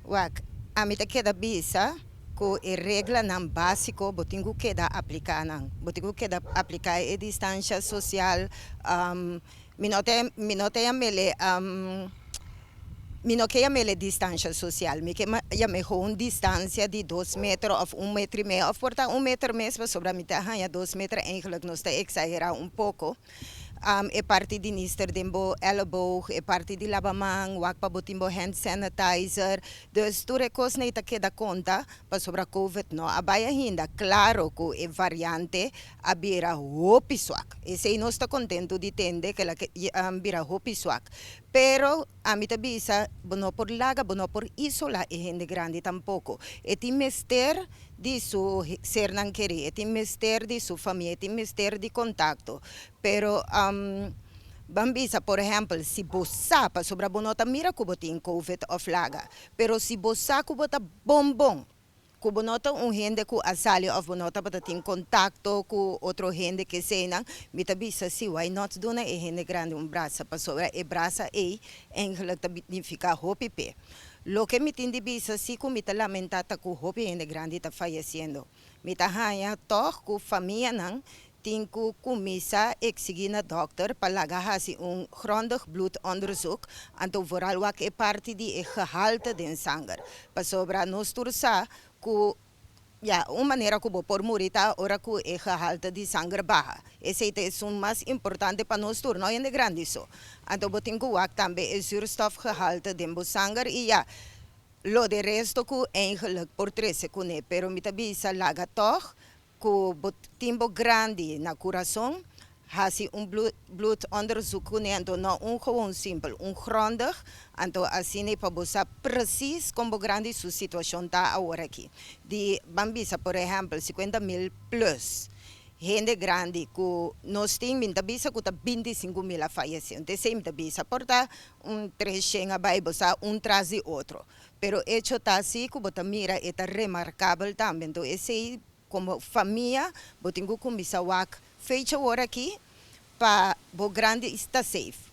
Wak, ami ta keda bisa ku e reglanan básiko bo tin ku keda apliká nan. Bo tin ku keda apliká e distansia sosial. Mi no ta yam'é, mi no ke yam'é distansia sosial. Mi ke yam'é un distansia di 2 meter òf 1,5 meter òf por ta 1 meter mes, pasobra mi ta haña 2 meter eigenlijk nos ta eksagerá un poko. E parti di nister den bo elleboog, e parti di laba man, wak pa bo tin bo hand sanitizer. Dus tur e kosnan ta keda konta pasobra COVID no a bai ainda. Klaro ku e variante a bira hopi swak. Esei nos ta kontentu di tende ku el a bira hopi swak. Pero ami ta bisa, bo no por laga, bo no por isolá e hende grandi tampoko. E tin mester di su sernan kerí, e tin mester di su famia, e tin mester di kontakto. Pero ban bisa, por ehèmpel, si bo sa, pasobra bo no ta mira ku bo tin COVID òf laga, pero si bo sa ku bo ta bon bon, ku bo no ta un hende ku a sali òf bo no tabata tin kontakto ku otro hende ku sea, mi ta bisa si, why not duna e hende grandi un brasa, pasobra e brasa ei eigenlijk ta nifiká hopi p'e. Loke mi tin di bisa si ku mi ta lamentá ta ku hopi hende grandi ta fayesiendo. Mi ta haña toch ku famianan tin ku kuminsá eksigí na dòkter pa laga hasi un grondig bloedonderzoek, anto vooral wak e parti di e gehalte den sanger. Pasobra nos tur sa ku ja, un manera ku bo por muri ta ora ku e gehalte di sanger baha. Esei ta esun mas importante pa nos tur, no hende grandi so. Anto bo tin ku wak tambe e zuurstofgehalte den bo sanger i ja, lo de resto ku eigenlijk por trese kuné, pero mi ta bisa laga toch ku bo tin bo grandi na kurason, hasi un bloedonderzoek kuné, anto no un gewoon simpel, un grondig, anto asina pa bo sa precies kon bo grandi su situashon ta awor aki. Di ban bisa, por ehèmpel, 50 mil plus hende grandi ku nos tin, mi ta bisa ku ta 25 mil a fayesé. Anto esei mi ta bisa, por ta un 300 a bai, bo sa, un tras di otro. Pero hecho ta asina ku bo ta mira e ta remarkabel tambe. Anto esei komo famia, bo tin ku kuminsá wak fecha awor aki pa bo grandi ta safe.